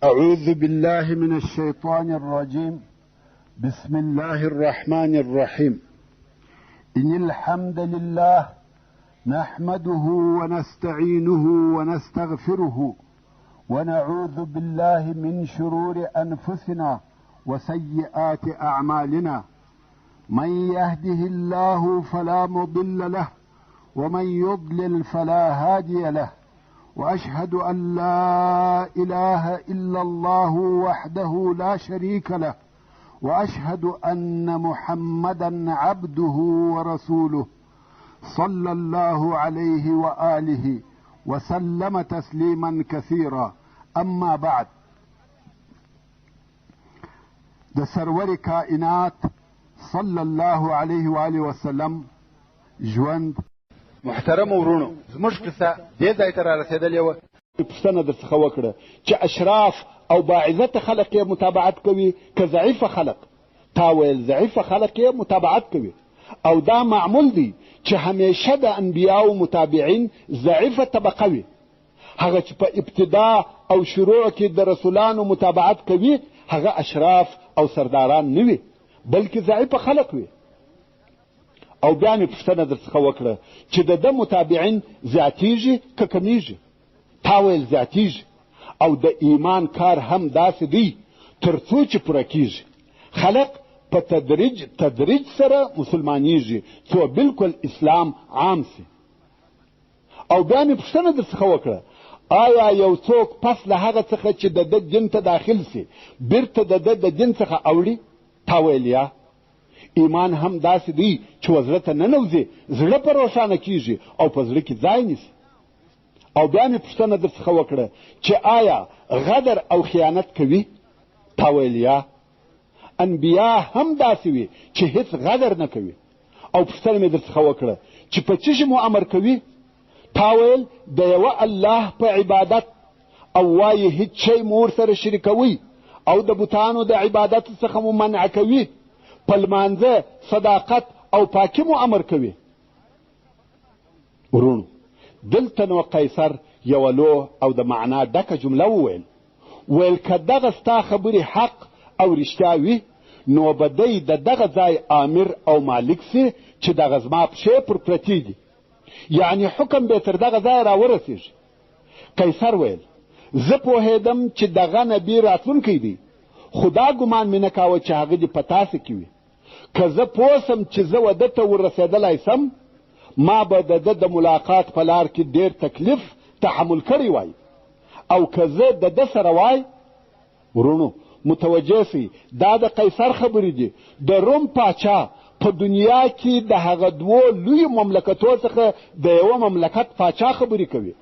أعوذ بالله من الشيطان الرجيم. بسم الله الرحمن الرحيم. إن الحمد لله نحمده ونستعينه ونستغفره ونعوذ بالله من شرور أنفسنا وسيئات أعمالنا. من يهده الله فلا مضل له ومن يضلل فلا هادي له، وأشهد أن لا إله إلا الله وحده لا شريك له، وأشهد أن محمدا عبده ورسوله صلى الله عليه وآله وسلم تسليما كثيرا. أما بعد، د سرور کائنات صلی الله علیه وآله وسلم ژوند. محترم ورونو، زموږ قصه دې ځای ته رارسېدلې وه. پوښتنه درڅخه وکړه چې اشراف او باعزته خلق یې متابعت کوي که ضعیفه خلق؟ تا ویل ضعیفه خلق یې متابعت کوي، او دا معمول دی چې همیشه د انبیاو متابعین ضعیفه طبقه وي. هغه چې په ابتدا او شروع کې د رسولانو متابعت کوي هغه اشراف او سرداران نه وي، بلکې ضعیفه خلق وي. او بیا مې پوښتنه درڅخه وکړه چې د ده متابعین زیاتیږي که کمیږي؟ تا ویل زیاتیږي، او د ایمان کار هم داسې دی تر څو چې پوره کیږي. خلق په تدریج تدریج سره مسلمانیږي څو بالکل اسلام عام سي. او بیا مې پوښتنه درڅخه وکړه، آیا یو څوک پس له هغه څخه چې د ده دین ته داخل سي بیرته د ده د دین څخه اوړي؟ تا ویل یا. ایمان هم داسې دی چې و زړه ته ننوځي، زړه په روښانه کیږي او په زړه کې ځای نیسي. او بیا مې پوښتنه درڅخه وکړه چې آیا غدر او خیانت کوي؟ تا ویل یا. انبیا هم داسې وي چې هیڅ غدر نه کوي. او پوښتنه مې درڅخه وکړه چې په څه شي مو امر کوي؟ تا ویل د یوه الله په عبادت، او وایي هیڅ شی مو ورسره شریکوئ، او د بتانو د عبادت څخه مو منع کوي، په لمانځه، صداقت او پاکي مو امر کوي. وروڼو، دلته نو قیصر یوه لوح او د معنا ډکه جمله وویل. ویل که دغه ستا خبرې حق او رښتیا وي نو به دی د دغه ځای آمر او مالک سي چې دغه زما پښې پر پرتې دي، یعنې حکم به تر دغه ځایه راورسېږي. قیصر ویل زه پوهېدم چې دغه نبي راتلونکی دی، خو دا ګمان مې نه کاوه چې هغه دې په تاسې کې وي. که زه پوه سم چې زه و ده ته ورسېدلی سم، ما به د ده د ملاقات په لار کې ډېر تکلیف تحمل کړی وای، او که زه د ده سره وای. وروڼو متوجه سئ، دا د قیصر خبرې دي. د روم پاچا په دنیا کې د هغه دوو لویو مملکتو څخه د یوه مملکت پاچا خبرې کوي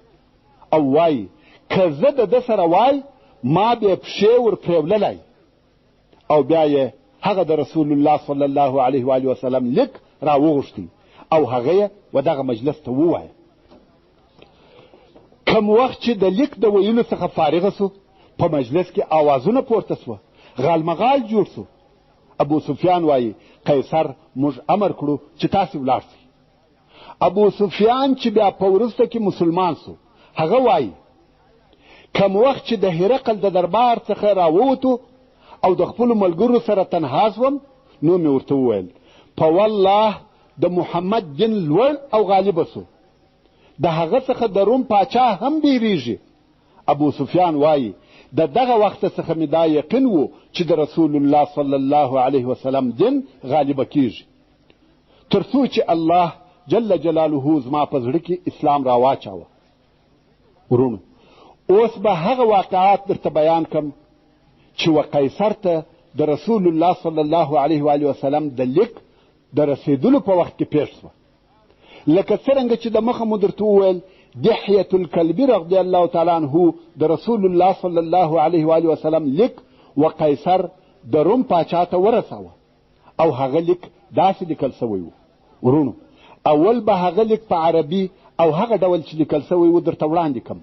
او وایي که زه د ده سره وای ما به پښې ور پرېوللی. او بیا یې هغه د رسول الله صلی الله علیه وآله وسلم لیک راوغوښتی او هغه یې و دغه مجلس ته ووایه. کم وخت چې د لیک د ویلو څخه فارغه سو، په مجلس کې آوازونه پورته سوه، غالمغال جوړ سو. ابو سفیان وایي قیصر موږ امر کړو چې تاسې ولاړ سئ. ابو سفیان چې بیا په وروسته کې مسلمان سو، هغه وایي کم وخت چې د هرقل د دربار څخه راووتو او د خپلو ملګرو سره تنها سوم، نو مې ورته وویل په والله د محمد دین لوړ او غالبه سو، د هغه څخه د روم پاچا هم بیریږي. ابو سفیان وایي د دغه وخت څخه مې دا یقین و چې د رسول الله صلی الله علیه وسلم دین غالبه کیږي، تر څو چې الله جل جلاله زما په زړه کې اسلام راواچاوه. وروڼو، اوس به هغه واقعات درته بیان کم چې و قیصر ته د رسول الله صلی الله علیه وآله وسلم د لیک د رسېدلو په وخت کې پېښ سوه. لکه څرنګه چې د مخه مو درته وویل، دحیة الکلبي رضی الله تعالی عنه د رسول الله صلی الله علیه وآله وسلم لیک و قیصر د روم پاچا ته ورساوه، او هغه لیک داسې لیکل سوی و. وروڼو، اول به هغه لیک په عربي او هغه ډول چې لیکل سوی و درته وړاندې کم،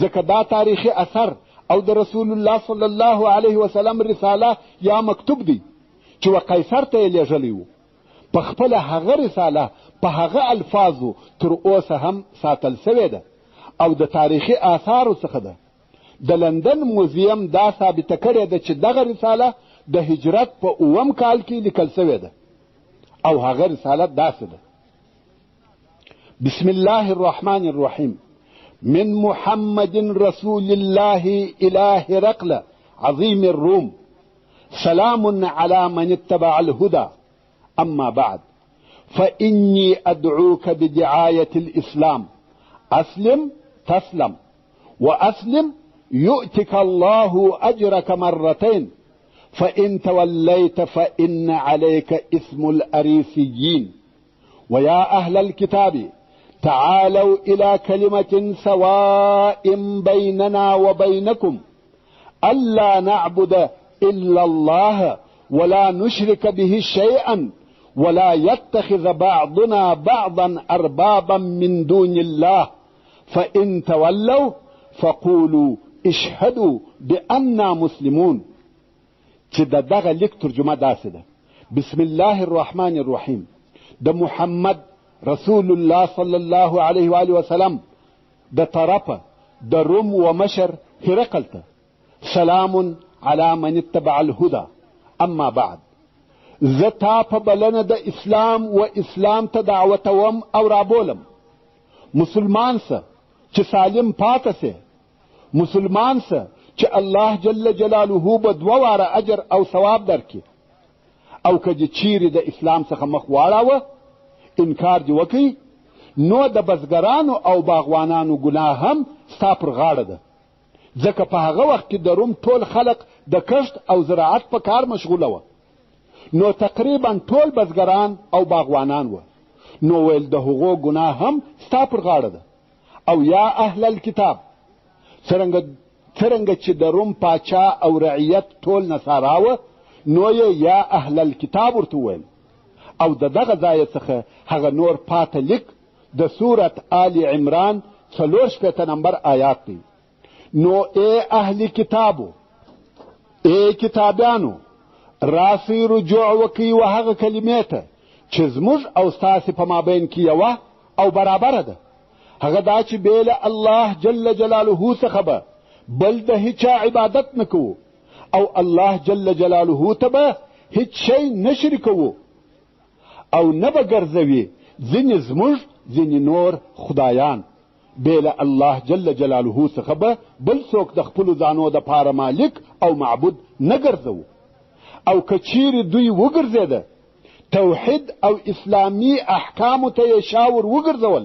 ځکه دا تاریخي اثر او د رسول الله صلی الله علیه وسلم رساله یا مکتوب دی چې و قیصر ته یې لېږلی و. په خپله هغه رساله په هغه الفاظو تر اوسه هم ساتل سوې ده او د تاریخي آثارو څخه ده. د لندن موزیم دا ثابته کړې ده چې دغه رساله د هجرت په اووم کال کې لیکل شوې ده او هغه رساله داسې ده: بسم الله الرحمن الرحیم، من محمد رسول الله إلى هرقل عظيم الروم، سلام على من اتبع الهدى، أما بعد، فإني أدعوك بدعاية الإسلام، أسلم تسلم، وأسلم يؤتك الله أجرك مرتين، فإن توليت فإن عليك اسم الأريسيين. ويا أهل الكتاب تعالوا إلى كلمة سواء بيننا وبينكم، ألا نعبد إلا الله ولا نشرك به شيئا، ولا يتخذ بعضنا بعضا أربابا من دون الله، فإن تولوا فقولوا اشهدوا بأننا مسلمون. چې د دغه لیک ترجمه داسې ده: بسم الله الرحمن الرحیم، د محمد رسول الله صلی الله علیه وآله وسلم د طرفه د روم و مشر هرقل ته، سلام على من اتبع الهدى، اما بعد، زه تا په بلنه د اسلام و اسلام ته دعوتوم او رابولم. مسلمان سه چې سالم پاته سې، مسلمان سه چې الله جل جلاله به دوه واره اجر او ثواب درکړي. او که دې چیرې د اسلام څخه مخ واړاوه، انکار دې وکړي، نو د بزګرانو او باغوانانو ګناه هم ستا پر غاړه ده، ځکه په هغه وخت کې د روم ټول خلق د کښت او زراعت په کار مشغوله وه، نو تقریبا ټول بزګران او باغوانان وه، نو ویل د هغو ګناه هم ستا پر غاړه ده. او یا اهل الکتاب، څرنګه چې د روم پاچا او رعیت ټول نصارا وه، نو یې یا اهل الکتاب ورته وویل. او د دغه ځایه څخه هغه نور پاته لیک د سورت آل عمران 64 نمبر آیات دی. نو ای اهل کتابو، ای کتابیانو، راسئ رجوع وکئ و هغه کلمې ته چې زموږ او ستاسې په مابین کې یوه او برابره ده، هغه دا چې بې له الله جل جلاله څخه به بل د هیچا عبادت نه کوو، او الله جل جلاله ته به هیڅ شی نه شریکوو، او نه به ګرځوي ځینې زموږ ځینې نور خدایان. بې له الله جل جلاله څخه به بل څوک د خپلو ځانو دپاره مالک او معبود نه ګرځوو. او که چیرې دوی وګرځېده، توحید او اسلامي احکامو ته یې شا ور وګرځول،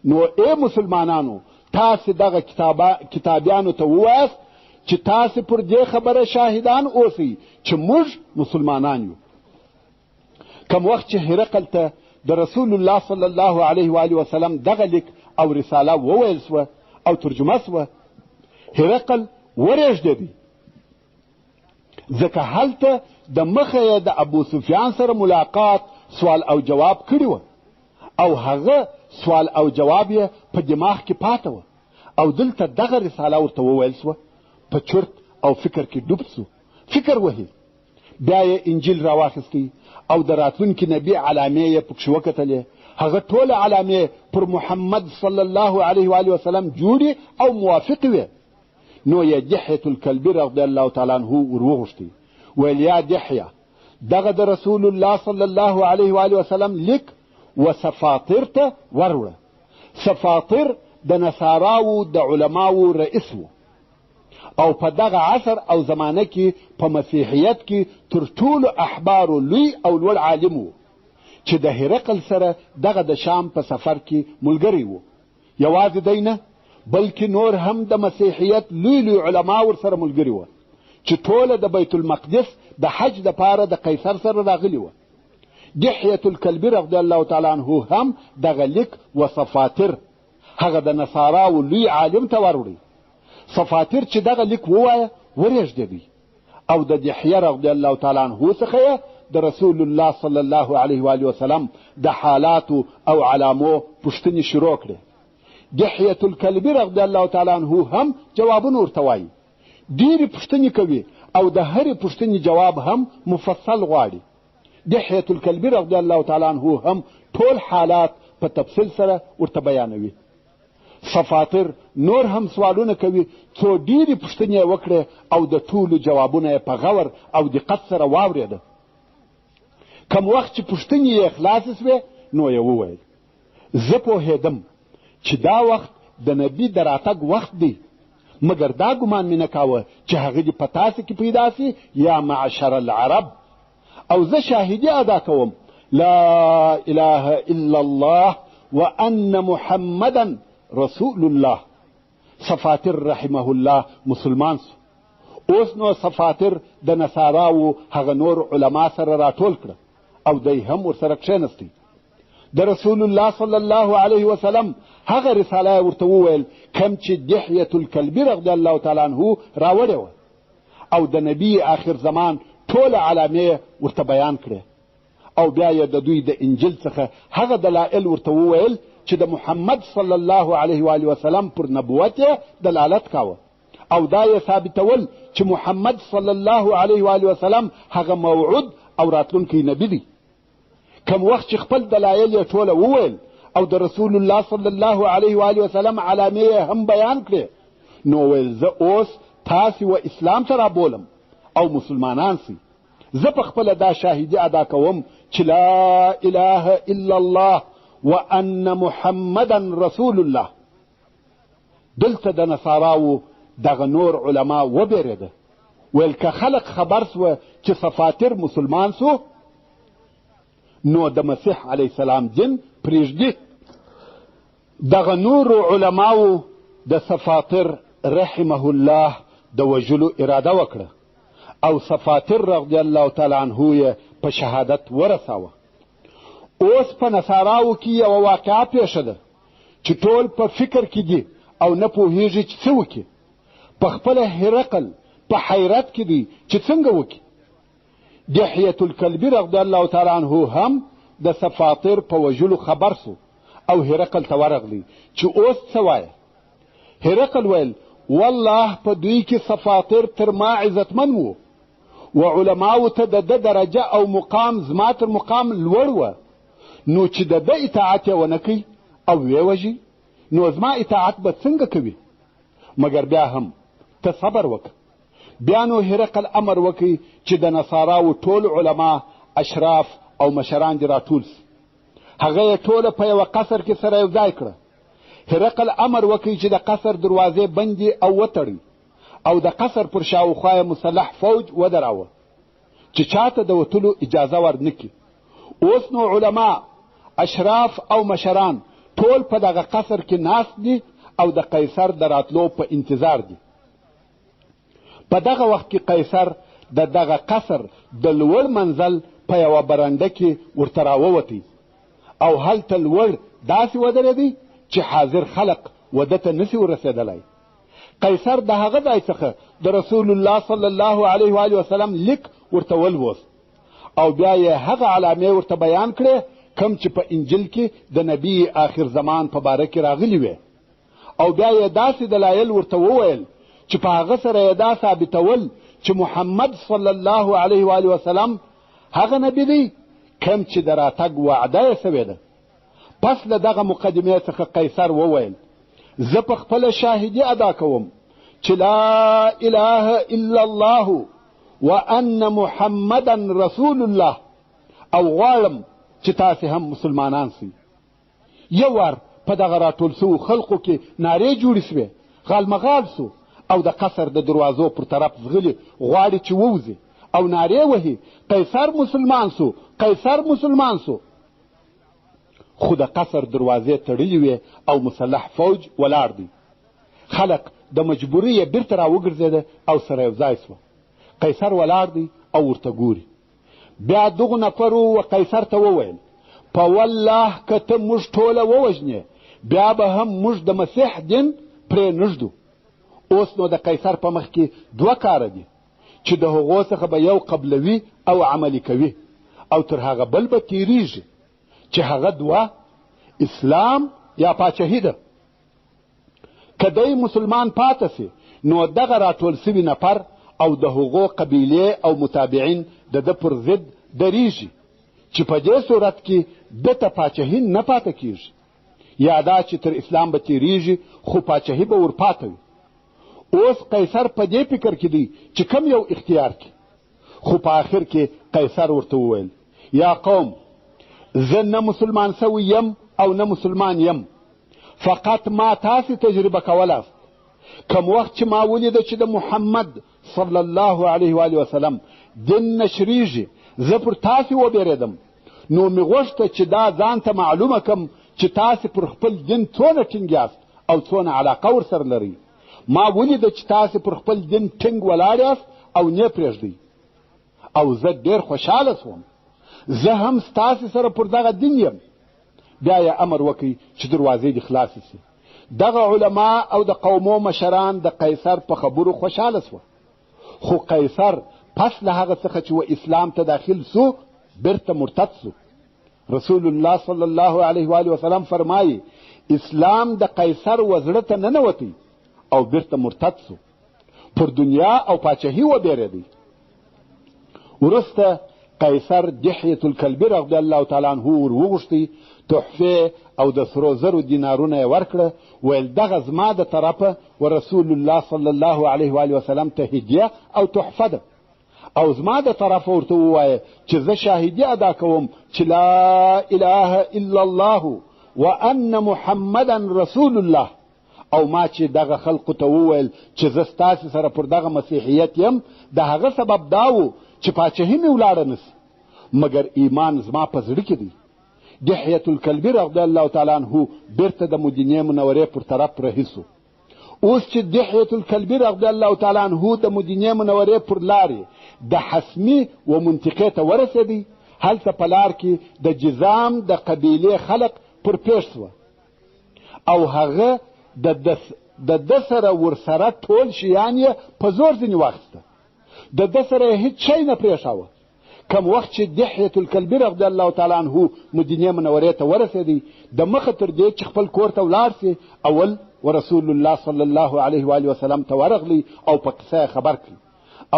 نو ای مسلمانانو، تاسې دغه کتابیانو ته ووایاست چې تاسې پر دې خبره شاهدان اوسئ چې موږ مسلمانان یو. کوم وخت چې هرقل ته د رسول الله صلی الله علیه وآله وسلم دغه لیک او رساله وویل سوه او ترجمه سوه، هرقل ورېږدېدی، ځکه هلته د مخه یې د ابو سفیان سره ملاقات سوال او جواب کړي وه، او هغه سوال او جواب یې په دماغ کې پاته وه، او دلته دغه رساله ورته وویل سوه. په چرت او فکر کې ډوب سو، فکر وهي. بیا یې انجیل راواخیستی او د راتلونکي نبي علامې یې پکښې وکتلې. هغه ټوله علامې پر محمد صلی الله علیه وآله وسلم جوړې او موافقې وې. نو یې دحیة الکلبي رضی الله تعالی عنه ور وغوښتی، ویل یا دحیه، دغه د رسول الله صلی الله علیه وآله وسلم لیک و سفاطر ته وروړه. سفاطر د نصاراو د علماو رئیس و، او په دغه عصر او زمانه کې په مسیحیت کې تر ټولو احبارو لوی او لوړ عالم و، چې د هرقل سره دغه د شام په سفر کې ملګری و. یوازې دی نه، بلکې نور هم د مسیحیت لوی لوی علما ورسره ملګري وه، چې ټوله د بیت المقدس د حج دپاره د قیصر سره راغلي وه. دحیة الکلبي رضی الله تعالی عنه هم دغه لیک و سفاتر هغه د نصاراو لوی عالم ته وروړی. سفاتر چې دغه لیک ووایه ورېږدېدی، او د دحیه رضی الله تعالی عنه څخه یې د رسول الله صلی الله علیه وآله وسلم د حالاتو او علامو پوښتنې شروع کړې. دحیة الکلبي رضی الله تعالی عنه هم جوابونه ورته وایي، ډېرې پوښتنې کوي او د هرې پوښتنې جواب هم مفصل غواړي. دحیة الکلبي رضی الله تعالی عنه هم ټول حالات په تفصیل سره ورته بیانوي. سفاتر نور هم سوالونه کوي. څو ډېرې پوښتنې یې وکړې او د ټولو جوابونه یې په غور او دقت سره واورېده. کم وخت چې پوښتنې یې خلاصې سوې نو یې وویل زه پوهېدم چې دا وخت د نبي د راتګ وخت دی، مګر دا ګمان مې نه کاوه چې هغه دې په تاسې کې پیدا سي یا معشر العرب. او زه شاهدي ادا کوم لا اله الا الله وان محمدا رسول الله. سفاتر رحمه الله مسلمان سو. اوس نو سفاتر د نصاراو هغه نور علما سره راټول کړه او دی هم ورسره کښېنستی. د رسول الله صلی الله علیه وسلم هغه رساله یې ورته وویل کوم چې دحیة الکلبي رضی الله تعالی عنه راوړې وه او د نبي آخر زمان ټوله علامې ورته بیان کړې او بیا یې د دوی د انجیل څخه هغه دلایل ورته وویل چې د محمد صلی الله علیه و آله وسلم پر نبوت یې دلالت کاوه او دا یې ثابتول چې محمد صلی الله علیه و آله وسلم هغه موعود او راتلونکی نبي دی. کم وخت چې خپل دلایل یې ټوله وویل او د رسول الله صلی الله علیه و آله وسلم علامې یې هم بیان کړې نو ویل زه اوس تاسې و اسلام ته رابولم او مسلمانان سئ. زه په خپله دا شاهدي ادا کوم چې لا اله الا الله وان محمدا رسول الله. دلته د نصاراو دغه نور علما وبېرېده، ویل که خلق خبر سوه چې سفاتر مسلمان سو نو د مسیح علیه السلام دین پرېږدي. دغه نورو علماو د سفاتر رحمه الله د وژلو اراده وکړه او سفاتر رضی الله تعالی عنه یې په شهادت ورساوه. اوس په نصاراو کې یوه واقعه پېښه ده چې ټول په فکر کې دي او نه پوهیږي چې څه وکړي. په خپله هرقل په حیرت کې دی چې څنګه وکړي. دحیة الکلبي رضی الله تعالی عنه هم د سفاطر په وژلو خبر سو او هرقل ته ورغلی چې اوس څه وایه. هرقل ویل والله په دوی کې سفاطر تر ما عزتمن وو و علماو ته د ده درجه او مقام زما تر مقام لوړ وه، نو چې د ده اطاعت یې ونه کوي او ویې وژي نو زما اطاعت به څنګه کوي؟ مګر بیا هم ته صبر وکړه. بیا نو هرقل امر وکړي چې د نصاراو ټول علما، اشراف او مشران دې راټول سي. هغه یې ټوله په یوه قصر کې سره یو ځای کړه. هرقل امر وکړي چې د قصر دروازې بندې او وتړي او د قصر پر شاوخوا یې مسلح فوج ودراوه چې چاته د وتلو اجازه ورنکړي. اوس نو علما، اشراف او مشران ټول په دغه قصر کې ناست دي او د قیصر د راتلو په انتظار دي. په دغه وخت کې قیصر د دغه قصر د لوړ منزل په یوه برنډه کې ورته راووتی او هلته لوړ داسې ودرېدی چې حاضر خلق وده ته نسي ورسېدلی. قیصر د هغه ځای څخه د رسول الله صلی الله علیه و آله وسلم لیک ورته ولوست او بیا یې هغه علامې ورته بیان کړې کوم چې په انجیل کې د نبي آخر زمان په باره کې راغلي وې او بیا یې داسې دلایل ورته وویل چې په هغه سره یې دا ثابتول چې محمد صلی الله علیه و آله وسلم هغه نبي دی کوم چې د راتګ وعده یې سوې ده. پس له دغه مقدمې څخه قیصر وویل زه په خپله شاهدي ادا کوم چې لا اله الا الله وان محمدا رسول الله او غواړم چې تاسې هم مسلمانان سئ. یو وار په دغه راټول سوو خلقو کې نارې جوړې سوې، غالمغال سو او د قصر د دروازو پر طرف ځغلي غواړي چې ووځي او نارې وهي قیصر مسلمان سو، قیصر مسلمان سو. خو د قصر دروازې تړلې وې او مسلح فوج ولاړ دی. خلق د مجبورۍ یې بیرته راوګرځېده او سره یو ځای سوه. قیصر ولاړ دی او ورته ګوري. بیا دغو نفرو و قیصر ته وویل په والله که ته موږ ټوله ووژنې بیا به هم موږ د مسیح دین پرې نږدو. اوس نو د قیصر په مخ کې دوه کاره دي چې د هغو څخه به یو قبلوي او عملي کوي او تر هغه بل به تیریږي چې هغه دوه اسلام یا پاچهي ده. که دی مسلمان پاته سي نو دغه راټول سوي نفر او د هغو قبیلې او متابعین د ده پر ضد درېږي چې په دې صورت کې ده ته پاچهي نه پاته کیږي. یا دا چې تر اسلام به تېرېږي خو پاچهي به ورپاته وي. اوس قیصر په دې فکر کې دی چې کوم یو اختیار کړي. خو په آخر کې قیصر ورته وویل، یا قوم، زه نه مسلمان سوی یم او نه مسلمان یم، فقط ما تاسې تجربه کولاست. کوم وخت چې ما ولیده چې د محمد صلی الله علیه و وسلم دین نشریږي، زه پر تاسې وبېرېدم، نو مې غوښته چې دا ځان ته معلومه کم چې تاسې پر خپل دین څونه ټینګ یاست او څونه علاقه ورسره لرئ. ما ولیده چې تاسې پر خپل دین ټینګ ولاړ یاست او نه پرېږدئ، او زه ډېر خوشحاله سوم. زه هم ستاسې سره پر دغه دین یم. بیا یې امر وکړ چې دروازې دې خلاصې سي. دغه علما او د قومو مشران د قیصر په خبرو خوشحاله سوه، خو قیصر پس له هغه څخه چې و اسلام ته داخل سو بیرته مرتد سو. رسول الله صلی الله علیه و وسلم فرمایي، اسلام د قیصر و زړه ته ننوتی او بیرته مرتد سو، پر دنیا او پاچهي وبېرېدی. وروسته قیصر دحیة الکلبي رضی الله تعالی عنه ور وغوښتی، تحفې او د سرو زرو دینارونه یې ورکړه، ویل دغه زما د طرفه و رسول الله صلی الله علیه و وسلم ته هدیه او تحفه ده، او زما د طرفه ورته ووایه چې زه شاهدي ادا کوم چې لا اله الا الله وان محمدا رسول الله. او ما چې دغه خلقو ته وویل چې زه ستاسې سره پر دغه مسیحیت یم، د هغه سبب دا و چې پاچهي مې ولاړه نه سي، مګر ایمان زما په زړه کې دی. دحیة الکلبي رضی الله تعالی عنه بیرته د مدینې منورې پر طرف رهي سو. اوس چې دحیة الکلبي رضی الله تعالی عنه د مدینې منورې پر لارې د حسمي و منطقې ته ورسېدی، هلته په لار کې د جزام د قبیلې خلق پر پېښ سوه، او هغه د ده سره ورسره ټول شیان یې په زور ځینې واخیسته، د ده سره یې هیڅ شی نه پرېښاوه. کم وخت چې دحیة الکلبي رضی الله تعالی عنه مدینې منورې ته ورسېدی، د مخه تر دې چې خپل کور ته ولاړ سي، اول ورسول الله صلی الله علیه و وسلم ته ورغلی او په قصه یې خبر کړي.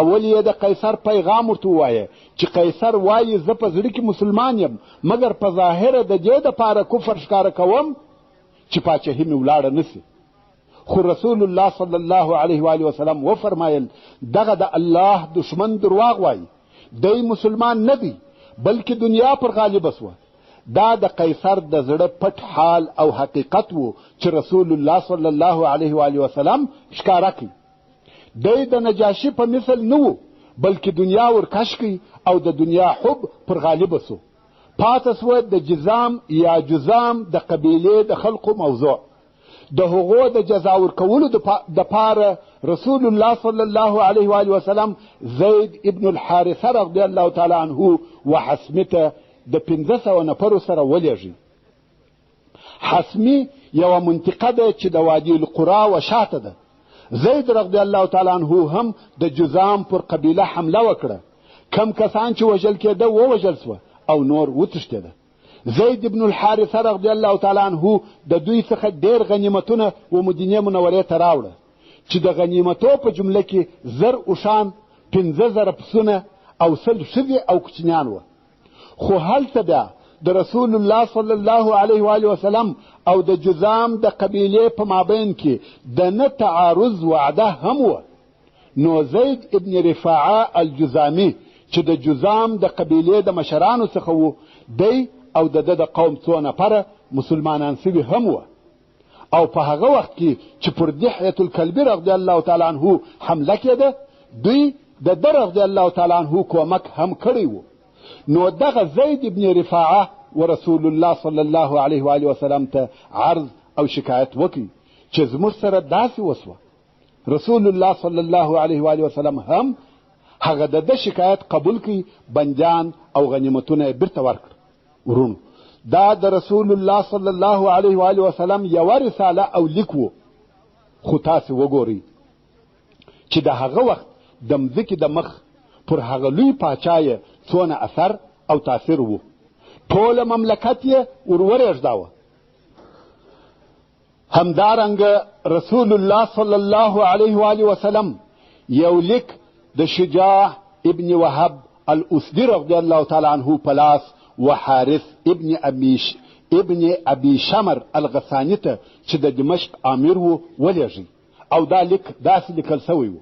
اول یې د قیصر پیغام ورته ووایه چې قیصر وایي زه په زړه کې مسلمان یم، مګر په ظاهره د دې دپاره کفر ښکاره کوم چې پاچهي مې ولاړه نه سي. خو رسول الله صلی الله علیه و وسلم وفرمایل، دغه د الله دښمن درواغ وایي، دی مسلمان نه دی، بلکې دنیا پر غالبه سوه. دا د قیصر د زړه پټ حال او حقیقت و چې رسول الله صلی الله علیه و وسلم ښکاره کړي. دی د نجاشي په مثل نه و، بلکې دنیا ورکش کړي او د دنیا حب پر غالبه سو. پاته سوه د جزام یا جزام د قبیلې د خلقو موضوع. د هغو د جزا ورکولو دپاره رسول الله صلی الله علیه و وسلم زید ابن الحارثه رضی الله تعالی عنه و حسمي ته د 500 نفرو سره ولېږي. حسمي یوه منطقه ده چې د وادي القرا و شاته ده. زید رضی الله تعالی عنه هم د جزام پر قبیله حمله وکړه، کم کسان چې وژل کېده ووژل سوه او نور وتښتېده. زید بن الحارثه رضی الله تعالی عنه د دوی څخه ډېر غنیمتونه و مدینې منورې ته راوړه، چې د غنیمتو په جمله کې 1000 اوښان، 5000 پسونه او 100 ښځې او کوچنیان وه. خو هلته بیا د رسول الله صلی الله علیه و وسلم او د جزام د قبیلې په مابین کې د نه تعارض وعده هم وه. نو زید ابن رفاعه الجزامي چې د جزام د قبیلې د مشرانو څخه و، دی او د ده د قوم څو نفره مسلمانان سوي هم وه. او په هغه وخت کې چې پر دحیة الکلبي رضی الله تعالی عنه حمله کېده، دوی د ده رضی الله تعالی عنه کومک هم کړی و. نو دغه زید ابن رفاعه و رسول الله صلی الله علیه و وسلم ته عرض او شکایت وکړي چې زموږ سره داسې وسوه. رسول الله صلی الله علیه و وسلم هم هغه د ده شکایت قبول کړي، بندیان او غنیمتونه یې بیرته ورکړه. وروڼو، دا د رسول الله صلی الله علیه و وسلم یوه رساله او لیک و، خو تاسې وګورئ چې د هغه وخت د مځکې د مخ پر هغه لوی پاچا یې څونه اثر او تاثیر و، ټوله مملکت یې ور ورېږداوه. همدارنګه رسول الله صلی الله علیه و وسلم یو لیک د شجاع ابن وهب الاسدي رضی الله تعالی عنه په لاس و حارث ابن ابي شمر الغساني ته چې د دمشق آمر و ولېږی او دا لیک داسې لیکل شوی و: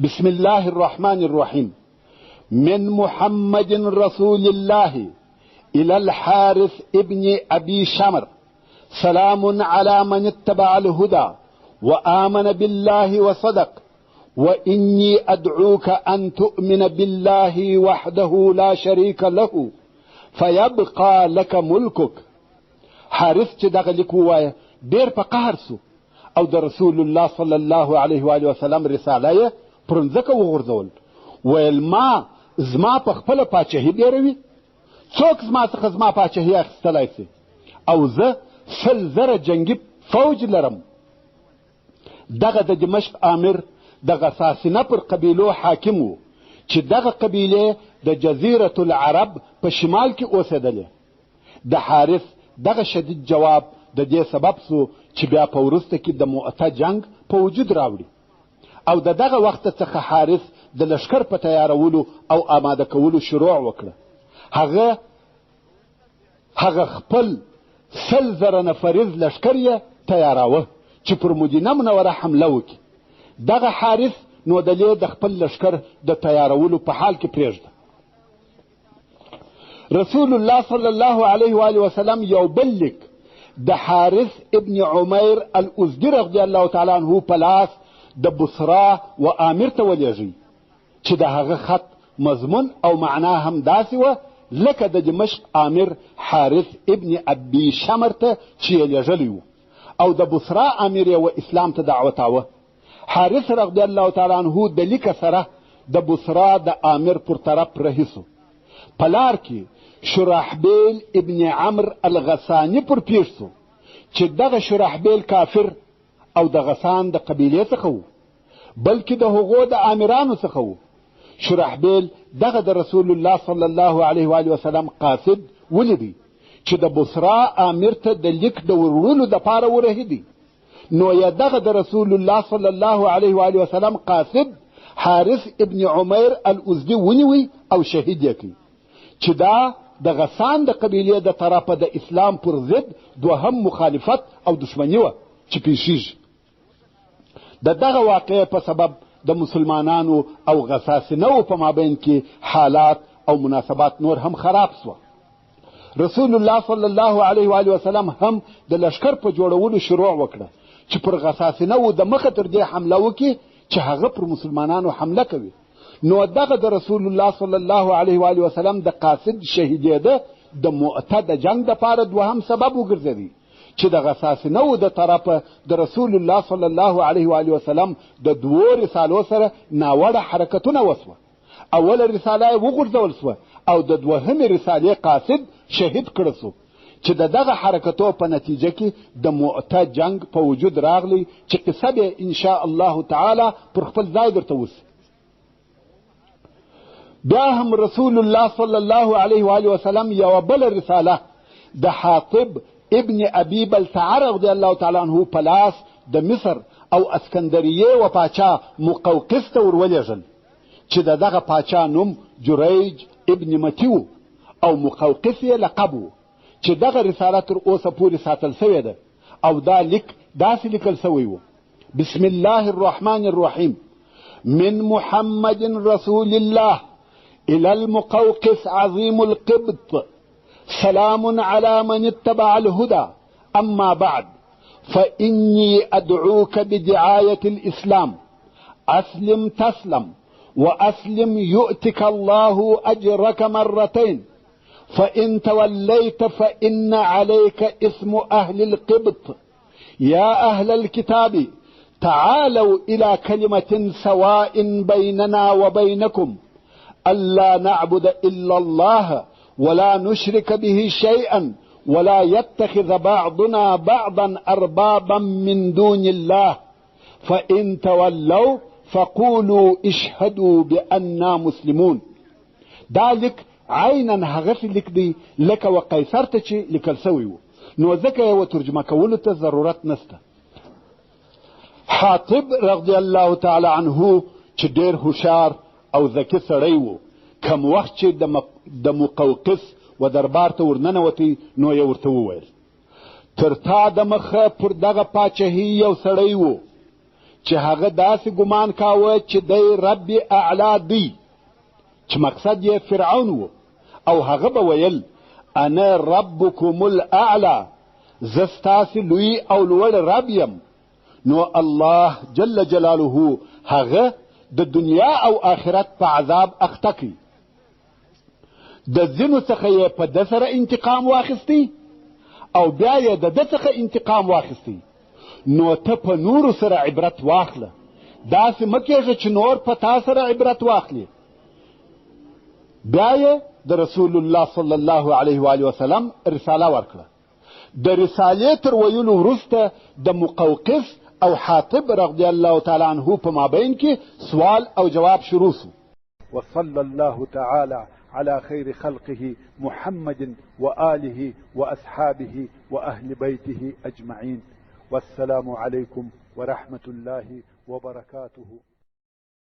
بسم الله الرحمن الرحیم، من محمد رسول الله إلى الحارث ابن أبي شمر، سلام على من اتبع الهدى وآمن بالله وصدق، وإني أدعوك أن تؤمن بالله وحده لا شريك له فيبقى لك ملكك. حارث چې دغه لیک ووایه ډېر په قهر سو او د رسول الله صلی الله علیه وآله وسلم رساله یې پر مځکه وغورځول. ویل ما زما په خپله پاچهي بیروي، څوک زما څخه زما پاچهي اخیستلی سي؟ او زه 100,000 جنګي فوج لرم. دغه د دمشق آمر د غساسنه پر قبیلو حاکم و چې دغه قبیلې د جزیرة العرب په شمال کې اوسېدلې. د حارث دغه شدید جواب د دې سبب سو چې بیا په وروسته کې د مؤته جنګ په وجود راوړي او د دغه وخت څخه حارث د لښکر په تیارولو او آماده کولو شروع وکړه. هغه خپل 100,000 نفریز لښکر یې تیاراوه چې پر مدینه منوره حمله وکړي. دغه حارث نو د لې د خپل لښکر د تیارولو په حال کې پرېږده. رسول الله صلی الله علیه وآله وسلم یو بل لیک د حارث ابن عمیر الازدي رضی الله تعالی عنه په لاس د بصرا و آمر ته ولېږي چې د هغه خط مضمون او معنا هم داسې وه لکه د دمشق آمر حارث ابن ابي شمر ته چې یې لېږلی و او د بصرا امیر یې و اسلام ته دعوتاوه. حارث رضی الله تعالی عنه د لیکه سره د بصرا د آمر پر طرف رهي سو. په لار کې شرحبیل ابن عمر الغساني پر پیښ سو چې دغه شرحبیل کافر او د غسان د قبیلې څخه و، بلکې د هغو د آمرانو څخه و. شرحبیل دغه د رسول الله صلی الله علیه وآله وسلم قاصد ولیدی چې د بصرا آمر ته د لیک د وروړلو دپاره ورهي دی، نو یې دغه د رسول الله صلی الله علیه وآله وسلم قاصد حارث ابن عمیر الازدي ونیوی او شهید یې کړ چې دا د غسان د قبیلې د طرفه د اسلام پر ضد دوهم مخالفت او دښمني وه چې پیښیږي. د دغه واقعې په سبب د مسلمانانو او غساسنو په مابین کې حالات او مناسبات نور هم خراب سوه. رسول الله صلی الله علیه وآله وسلم هم د لښکر په جوړولو شروع وکړه چې پر غساسنو د مخه تر دې حمله وکړي چې هغه پر مسلمانانو حمله کوي. نو دغه د رسول الله صلی الله علیه وآله وسلم د قاصد شهیدېده د مؤته د جنګ دپاره دوهم سبب وګرځېدی چې د غساسنو د طرفه د رسول الله صلی الله علیه وآله وسلم د دوو رسالو سره ناوړه حرکتونه وسوه. اوله رساله یې وغورځول سوه او د دوهمې رسالې قاصد شهید کړه سو چې د دغه حرکتو په نتیجه کې د مؤته جنګ په وجود راغلی چې قصه به ان شاء الله تعالی پر خپل ځای درته وسي. بیا هم رسول الله صلی الله علیه وآله وسلم یوه بله رساله د حاطب ابن ابي بلتعه رضی الله تعالی عنه په لاس د مصر او اسکندریې و پاچا مقوقس ته ورولېږل چې د دغه پاچا نوم جریج ابن متي و او مقوقس یې لقب و چې دغه رساله تر اوسه پورې ساتل سوې ده او دا لیک داسې لیکل سوی و: بسم الله الرحمن الرحیم، من محمد رسول الله إلى المقوقس عظيم القبط، سلام على من اتبع الهدى، أما بعد فإني أدعوك بدعاية الإسلام، أسلم تسلم وأسلم يؤتك الله أجرك مرتين، فإن توليت فإن عليك اسم أهل القبط. يا أهل الكتاب تعالوا إلى كلمة سواء بيننا وبينكم، ألا نعبد إلا الله ولا نشرك به شيئا ولا يتخذ بعضنا بعضا أربابا من دون الله، فإن تولوا فقولوا اشهدوا بأننا مسلمون. دا لیک عینا هغسې لیک دی لکه و قیصر ته چې لیکل سوی و، نو ځکه یې و ترجمه کولو ته ضرورت نسته. حاطب رضی الله تعالی عنه چې ډېر هوښیار او ذکي سړی و، کم وخت چې د مقوقس و دربار ته ورننوتی، نو یې ورته وویل: تر تا د مخه پر دغه پاچهي یو سړی و چې هغه داسې ګمان کاوه چې دی رب اعلی دی، چې مقصد یې فرعون و، او هغه به ویل: انا ربکم الاعلی، زه ستاسې لوی او لوړ رب یم. نو الله جل جلاله هغه د دنیا او آخرت په عذاب اخته کړي. د ځینو څخه یې په ده سره انتقام واخیستی او بیا یې د ده څخه انتقام واخیستی. نو ته په نورو سره عبرت واخله، داسې مه کېږه چې نور په تا سره عبرت واخلي. بیا یې د رسول الله صلی الله علیه وآله وسلم رساله ورکړه. د رسالې تر ویلو وروسته د مقوقس او حاطب رضی الله تعالی عنه په مابین کې سوال او جواب شروع سو. وصلى الله تعالى على خير خلقه محمد وآله وأصحابه وأهل بيته أجمعين، والسلام عليكم ورحمة الله وبركاته.